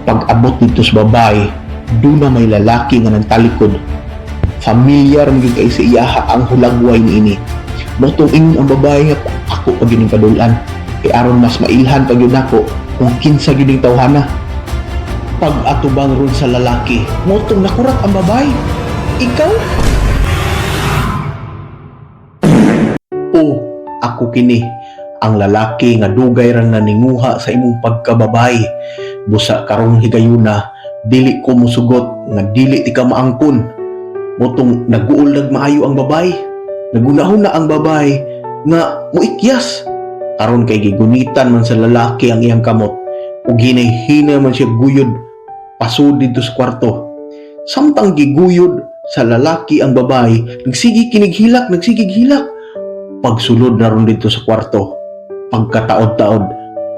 Pag-abot dito sa babae, duna may lalaki nga nagtalikod. Familiar man gyud kay sa iyaha ang hulagway niini. Mao tong ingon ang babae nga ako pa gyud ning padul-an. Kay aron mas mailhan pa gyud nako kung kinsa gyud ning tawhana. Pag atubang ron sa lalaki, mao tong nakurat ang babae. Ikaw? O, ako kini ang lalaki nga dugay ra naninguha sa imong pagkababay. Busa karong higayuna, dili ko musugot nga dili ti ka maangkon. Mao tong naguol nag maayo ang babay. Nagunahuna ang babay nga muikyas. Karon kay gigunitan man sa lalaki ang iyang kamot ug hinay-hinay man siya guyod pasud didto sa kwarto. Samtang giguyod sa lalaki ang babay, nagsige kinig hilak, nagsige hilak. Pagsulod na ron didto sa kwarto, pagkataod-taod,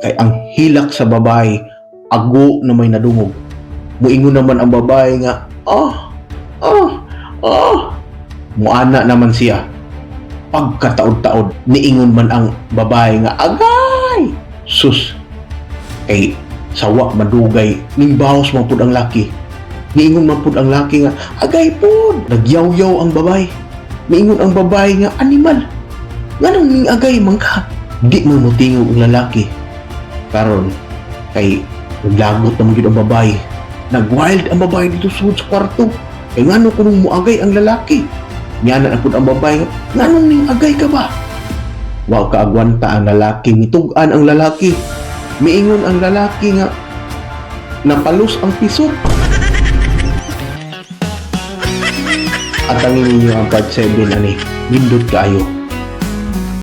kay ang hilak sa babae, ago na may nadungog. Muingon naman ang babae nga, "Ah, ah, ah." Muana naman siya. Pagkataod-taod, niingon man ang babae nga, "Agay!" Sus, kay sawa madugay, ning baos man pud ang laki. Niingon man pud ang laki nga, "Agay pod!" Nagyaw-yaw ang babae. Niingon ang babae nga, "Animal! Nganong ning agay man ka?" Di mo motingog ang lalaki. Karon kay naglagot naman gyud ang babae. Nag-wild ang babae didto sud sa kwarto. Kay ngano kunong muagay ang lalaki? Niana na pud ang babae nga, "Nganong ning agay ka ba?" Wa ka agwanta ang lalaki, mitug-an ang lalaki. Miingon ang lalaki nga napalos ang pisot. At ang ninyo ang part 7 ani, nindot kaayo.